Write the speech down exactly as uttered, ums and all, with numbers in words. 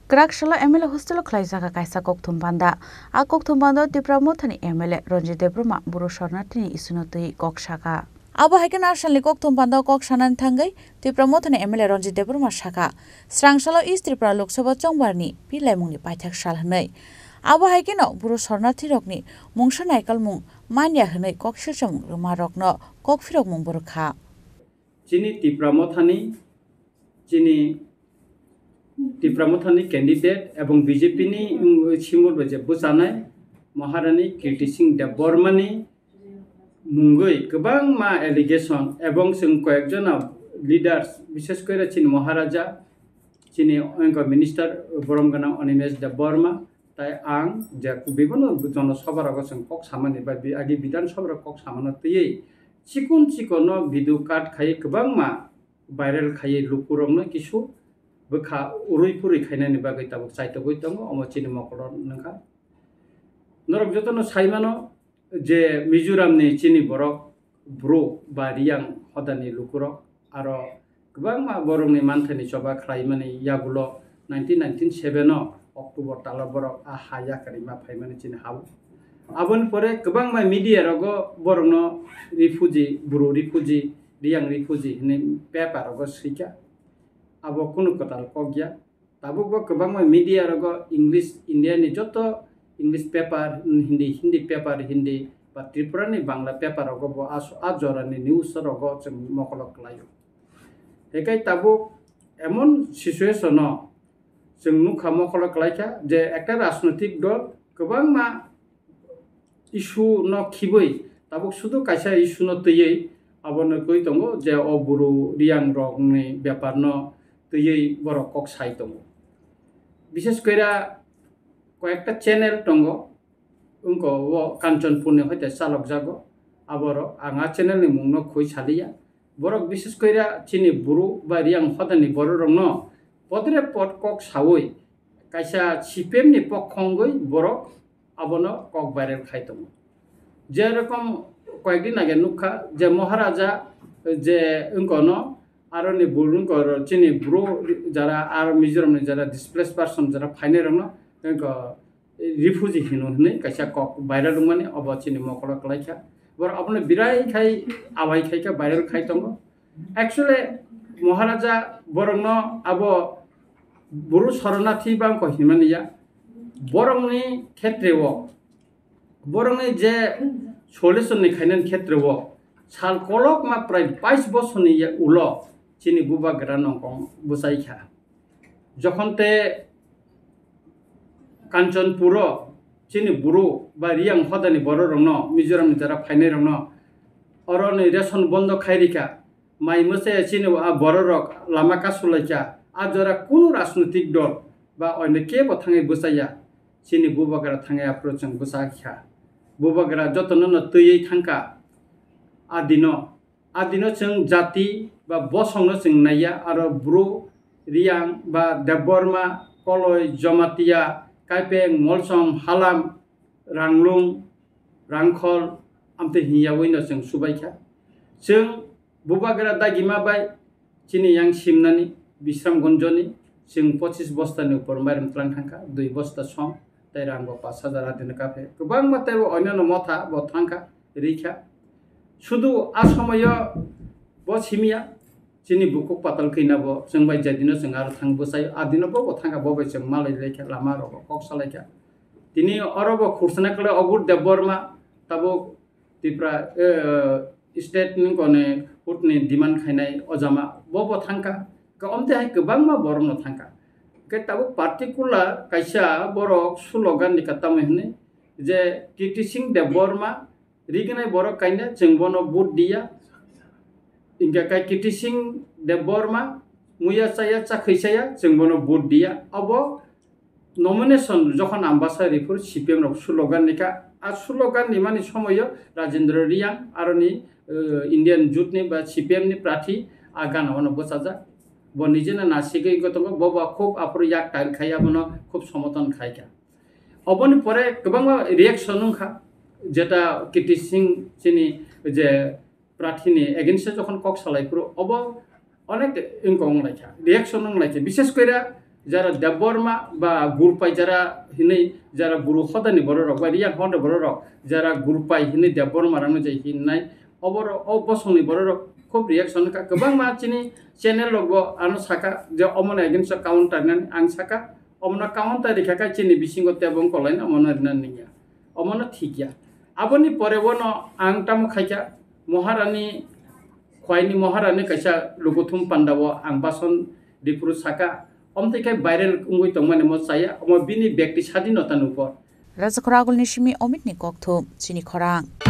Kwrak salo M L A hostel o khlaijak kaisa kokthum panda. A kokthum panda o Tipra Mothani M L A Ranjit Debbarma Bru Shornathi ni issue no twi kok sakha. Abo hai khe National ni kokthum panda o kok sanani thangwi Tipra Mothani M L A Ranjit Debbarma sakha, srang salo East Tripura Lok Sabha chongbar ni pi laimung ni paithak sal hwnwi. Abo hai kheno Bru Shornathi rok ni mungsa naikolmung manya hwnwi kok silchomung rwma rok no kok phirokmung bo rwkha. Chini Tipra Mothani, chini Tipra Mothani candidate ebong B J P ni, um, simul bai je bwchanai Maharani Kirti Singh Debbarmani mungwi kwbangma allegation ebong chwng koyekjona leaders, bishes kore chini Maharaja, chini oinko minister borom gwnang Animesh Debbarma, tai ang je bibino jono sobha rogo chwng kok samani ba bi-, agi Bidhan Sabha rok kok samano twiwi chikon chikono video cut khai kwbangma viral khaiwi lukurokno kisu bwkha urui phurui khainani bagwi tabuk chaitogwi tongo, omo chini mokolo nungkha. Norok jotono saimano je Mizoram ni chini borok Bru ba Riyang hodani lukurok aro kwbangma borokni manthaini choba khlaimani yagulo nineteen ninety-seven o October talo borok a ha yakarima phaimani chini ha-o. Aboni pore kwbangma media rogo borokno refugee, Bru refugee, Riyang refugee hinwi paper rogo swikha. Abo kunu kwtal kok ya. Tabuk bo kwbangma media rogo English, India ni joto English paper, Hindi, Hindi paper, Hindi ba Tripura ni Bangla paper rogo bo a, a jora ni news rogo chwng mokolo kwlaio. Hekai tabuk emon situation o chwng nukha mokolo kwlaikha je ekta rajnotik dol kwbangma issue no khibwi tabuk sudu kaisa issue no twiwi abono koi tongo je o Bru Riyang rokni bepar no twiwi borok kok sai tongo. Bishes koira koyekta channel tongo, wngko o Kanchanpur ni hoite chalokjago, aborok ang a channel ni mungno khoi saliya. Borok bishes koira chini Bru ba Riyang hodani borok rokno podre pod kok sawi kaisa C P M ni pokho wngwi borok abono kok viral khai tongo. Je rokom koyekdin age nukha je Maharaja je wngkono aroni bul wngko chini Bru jara aro Mizoram ni jara displaced person jara phainai rokno wngko refugee hino hinwi kaisa kok viral wngmani obo chini mokolo kwlaikha. Borok abono birai khai awai khai khe viral khai tongo. Actually, Maharaja borokno abo Bru Shornathi bangko hinmani ya. Borokni khetreo, borokni je solution ni khainani khetreo, sal kolokma prai bais bosorni ya ulo chini bubagra nongkong bwchaikha. Jokhon te Kanchanpuro chini Bru ba Riyang hodani bororokno, Mizoramni jara phainairokno oroni ration bondo khai rikha, mai mwsaya chini a bororok lama kasulaikha, a jora kunu rajnotik dol ba oino kebo thangwi bwchaya, chini bubagra thangwi aphuru chwng bwchakha. Bubagra jotono no twiwi thangkha a dino. A dino chwng jati ba bosongno chwng naiya, aro Bru, Riyang ba Debbarma, Koloi, Jamatia, Kaipeng, Molsom, Halam, Ranglung, Rangkhol, amtwi hinyawi no chwng subaikha. Chwng bubagra dagima bai chini yang simnani Bisramganjoni chwng pochis bostani upor mairum tlang thangkha, dui bosta som. Tei rang bo pash hajar adino kaphe. Kwbangma teibo oinano motha bo thangkha, rikha. Sudu a somoyo bo simiya, chini bukhuk patal khina bo chwng bai je dino chwng aro thang bwsai, a dino bo bo thangkha, bo bai chwng malai laikha, lama rogo kok salaikha. Tini oro bo khursana kwlai Ogur Debbarma, tabuk Tipra, eh, state ni kone hut ni demand khainai ojama bo bo thangkha. Ka omte hai kwbangma borok no thangkha. Ke tabuk particular kaisa borok slogan ni ka tamo hinwi je Kirti Singh Debbarma rignai borok kainai chwng bono vote diya. Hingke kai Kirti Singh Debbarma muya chaya chakhwi chaya chwng bono vote diya. Obo nomination jokhon Ambasa riphuru C P M rok slogan ni kha. A slogan ni mani somoyo Rajendra Riyang aroni, eh, Indian Jute ni ba C P M ni prathi a gana wano bwchajak. Bo nijeno nasigwi wngwi tongo, bo ba khub aphuru yak tail khai abono khub somoton khai kha. Oboni pore kwbangma reaction wngkha, jeta Kirti Singh chini je prathi ni against o jokhon kok salai phuru obo onek wngkha wnglaikha, reaction wnglaikha, bishes koira Jara Debbarma ba Gurpai jara hinwi jara guru hodani bororok ba Riyan hodani bororok jara Gurpai hinwi Debbarma rangno je hinnai, oboro o bosongni bororok khub reaction kha. Kwbangma chini channel rokbo ano saka je omono against o counter nani ang saka, omono counter rikha kha chini bisingo tebong kolaino omono rina ningya. Omono thikya. Aboni pore bono ang tamo khaikha Maharani, Khwaini Maharani kaisa lukuthum pandao ang bason ripuru saka, omtwi khe viral wngwi tongmani mo chaya, omo bini bekti sadinotani upor. Rajakhor Agulni simi Omitni kokthum, chini khorang.